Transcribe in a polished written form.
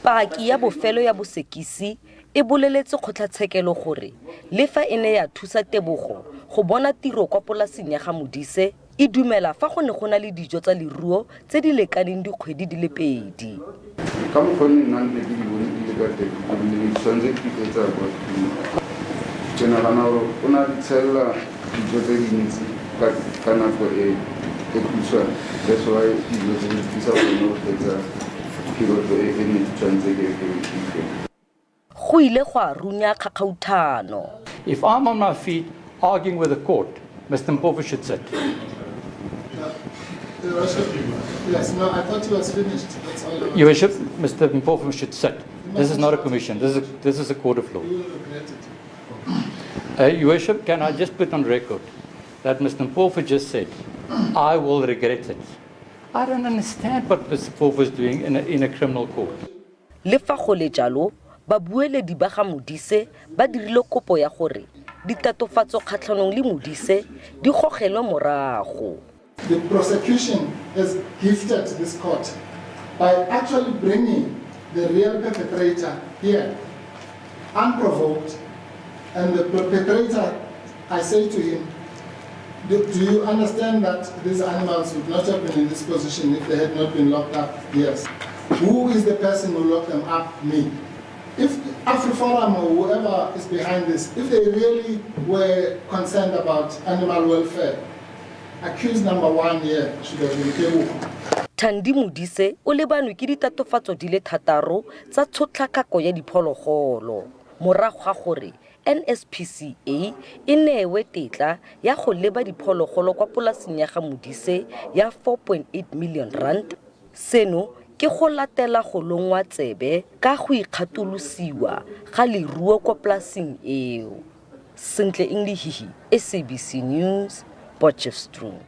Paki ya bofelo ya bosekisi e boleletse kgotlatshekelo gore le fa e ne ya thusa Tebogo go bona tiro kwa polaseng ya ga Modise, e dumela fa go ne go na le dijo tsa leruo tse di lekaneng dikgwedi di le pedi. Ka mokgwa ne nna ne ke di bone di le ka teng, ebile di tshwanetse ke di etsa kwa ke nagana gore o ne a di tshelela dijo tse dintsi ka nako e e khutshwane. That's why dijo tse di sa kgone go fetsa period e e ne di tshwanetse ke ke. Go ile gwa runya kgakgauthano. If I'm on my feet arguing with the court, Mr. Mpofu should sit. Your Worship, yes, no, I thought he was finished. That's all. I Your Worship, Mr. Mpofu should sit. This is not a commission. This is a court of law. You will regret it. Your Worship, can I just put on record that Mr. Mpofu just said, "I will regret it." I don't understand what Mr. Mpofu is doing in a criminal court. Le fa go le jalo, babueledi ba ga Modise ba dirile kopo ya gore ditatofatso kgatlhanong le Modise di gogelwe morago. The prosecution has gifted this court by actually bringing the real perpetrator here, unprovoked, and the perpetrator, I say to him, Do you understand that these animals would not have been in this position if they had not been locked up?" "Yes." "Who is the person who locked them up?" "Me." If AfriForum or whoever is behind this, if they really were concerned about animal welfare, accused number one here should have been Tebogo. Thandi Modise o lebanwe ke ditatofatso di le thataro tsa tshotlakako ya diphologolo morago ga gore NSPCA e newe tetla ya go leba diphologolo kwa polaseng ya ga Modise ya R4.8 million. Seno ke go latela go longwa tsebe ka go ikgatolosiwa ga leruo kwa polaseng eo. Sentle Englihihi, SABC News, Potchefstroom.